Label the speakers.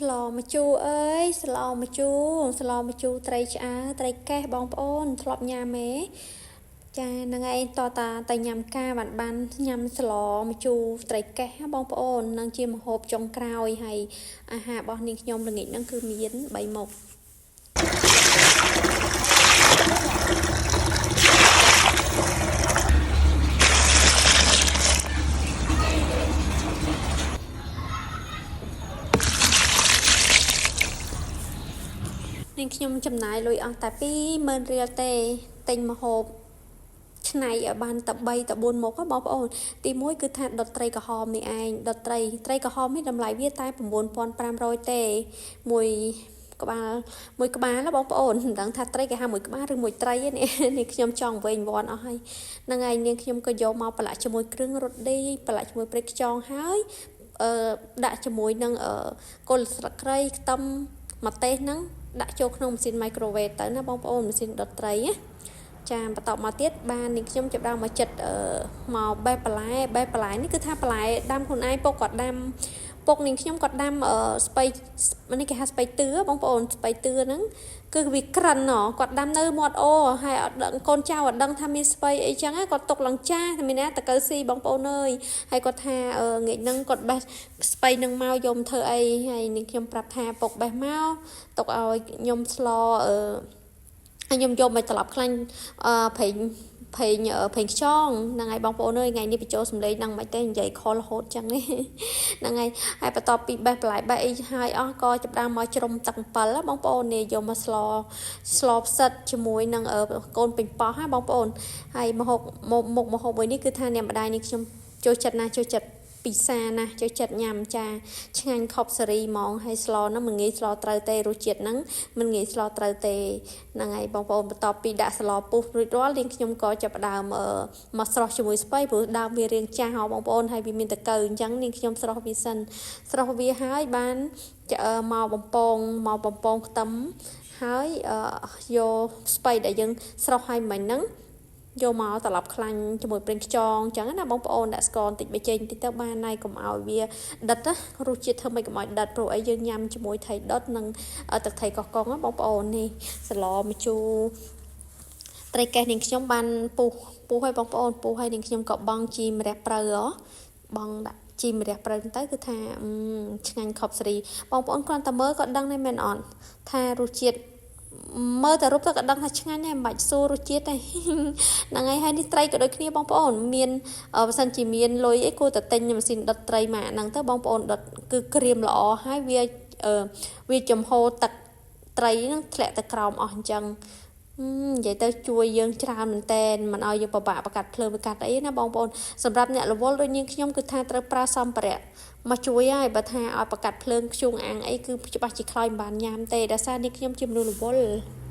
Speaker 1: ស្លម្ជូរអើយស្លម្ជូរស្លម្ជូរត្រីឆ្អើរត្រីកេះបងប្អូនធ្លាប់ញ៉ាំទេចាហ្នឹងឯងតតាតែញ៉ាំការបានបានញ៉ាំស្លម្ជូរត្រីកេះបងប្អូននឹងជាម្ហូបចុងក្រោយហើយអាហាររបស់នាងខ្ញុំល្ងាចហ្នឹងគឺមាន3មុខនាងខ្ញុំចំណាយលុយអស់តែ20000រៀលទេទិញម្ហូបឆ្នៃឲ្យបានតែ3ទៅ4មុខបងប្អូនទី1គឺថាដុតត្រីក្រហមនេះឯងដុតត្រីត្រីក្រហមនេះតម្លៃវាតែ9500ទេមួយក្បាលមួយក្បាលណាបងប្អូនមិនដឹងថាត្រីគេហៅមួយក្បាលឬមួយត្រីនេះនេះខ្ញុំចង់វិញវ័នអស់ហើយហ្នឹងហើយនាងខ្ញុំក៏យកមកប្រឡាក់ជាមួយគ្រឿងរ៉ូឌីប្រឡាក់ជាមួយប្រេងខ្យងហើយអឺដាក់ជាមួយនឹងគល់ស្លឹកគ្រៃខ្ទឹមម្ទេសហ្នឹងដាក់ចូលក្នុងម៉ាស៊ីន microwave ទៅណាបងប្អូនម៉ាស៊ីនដុតត្រីណាចាបន្តមកទៀតបាននាងខ្ញុំចាប់ដើមមកចិត្តមកបេះបន្លែបេះបន្លែនេះគឺថាបន្លែដាំខ្លួនឯងពុកគាត់ដាំពុកនាងខ្ញុំគាត់ដាំស្ពៃនេះគេហៅស្ពៃទឿបងប្អូនស្ពៃទឿហ្នឹងគឺវាក្រិនគាត់ដាំនៅមាត់អូហើយអត់ដឹងកូនចៅអត់ដឹងថាមានស្ពៃអីចឹងគាត់ទុកឡើងចាស់មានណាតកើស៊ីបងប្អូនអើយហើយគាត់ថាងាកហ្នឹងគាត់បេះស្ពៃនឹងមកយកមកធ្វើអីហើយនាងខ្ញុំប្រាប់ថាពុកបេះមកទុកឲ្យខ្ញុំស្លអឺខ្ញុំយកមកត្រឡប់ខ្លាញ់ប្រេងប្រេងប្រេងខ្យងហ្នឹងហើយបងប្អូនអើយថ្ងៃនេះបញ្ចូលសំឡេងហ្នឹងមិនទេនិយាយខលរហូតចឹងនេះហ្នឹងហើយហើយបន្ទាប់ពីបេះបន្លែបេះអីហើយអស់ក៏ចាប់ដើមមកជ្រុំទឹកអំពិលបងប្អូននេះយកមកស្លស្លផ្សិតជាមួយនឹងកូនពេញប៉ោះណាបងប្អូនហើយមកហូបមុខមកហូបមួយនេះគឺថាអ្នកម្ដាយនេះខ្ញុំចូលចិត្តណាស់ចូលចិត្តពិសាណាស់ចូលចិត្តញ៉ាំចាឆ្ងាញ់ខប់សេរីហ្មងហើយស្លហ្នឹងមិនងាយស្លត្រូវទេរសជាតិហ្នឹងមិនងាយស្លត្រូវទេហ្នឹងហើយបងប្អូនបន្ទាប់ពីដាក់ស្លពុះរួចរាល់នាងខ្ញុំក៏ចាប់ផ្ដើមមកស្រោះជាមួយស្ពៃព្រោះដើមវារាងចាស់ហ៎បងប្អូនហើយវាមានតកៅអញ្ចឹងនាងខ្ញុំស្រោះវាសិនស្រោះវាហើយបានមកបំពងមកបំពងខ្ទឹមហើយយកស្ពៃដែលយើងស្រោះឲ្យមិញហ្នឹងយកមកត្រឡប់ខ្លាញ់ជាមួយប្រេងខ្យងអញ្ចឹងណាបងប្អូនដាក់ស្ករបន្តិចប៊ីចេងបន្តិចទៅបានហើយកុំឲ្យវាដិតណារសជាតិធ្វើម៉េចកុំឲ្យដិតព្រោះអីយើងញ៉ាំជាមួយថៃដុតនិងទឹកថៃកោះកុងណាបងប្អូននេះស្លម្ជូរត្រីកេះនាងខ្ញុំបានពុះពុះឲ្យបងប្អូនពុះឲ្យនាងខ្ញុំក៏បង់ជីម្រះព្រៅហ៎បង់ដាក់ជីម្រះព្រៅទៅគឺថាឆ្ងាញ់ខប់សេរីបងប្អូនគ្រាន់តែមើលក៏ដឹងដែរមែនអត់ថារសជាតិមើលតែរូបទៅក៏ដឹងថាឆ្ងាញ់ដែរមិនបាច់សួររសជាតិទេហ្នឹងហើយហើយនេះត្រីក៏ដូចគ្នាបងប្អូនមានបើសិនជាមានលុយអីគួរតែទិញម៉ាស៊ីនដុតត្រីមកហ្នឹងទៅបងប្អូនដុតគឺក្រៀមល្អហើយវាវាចំហទឹកត្រីហ្នឹងធ្លាក់ទៅក្រោមអស់អញ្ចឹងនិយាយទៅជួយយើងច្រើនមែនតែនមិនឲ្យយើងពិបាកប្រកាត់ភ្លើងប្រកាត់អីណាបងប្អូនសម្រាប់អ្នករវល់ដូចនាងខ្ញុំគឺថាត្រូវប្រើសម្ភារៈមកជួយហើយបើថាឲ្យប្រកាត់ភ្លើងខ្ជុងអាំងអីគឺច្បាស់ជាខ្លោចមិនបានញ៉ាំទេដោយសារនាងខ្ញុំជាមនុស្សរវល់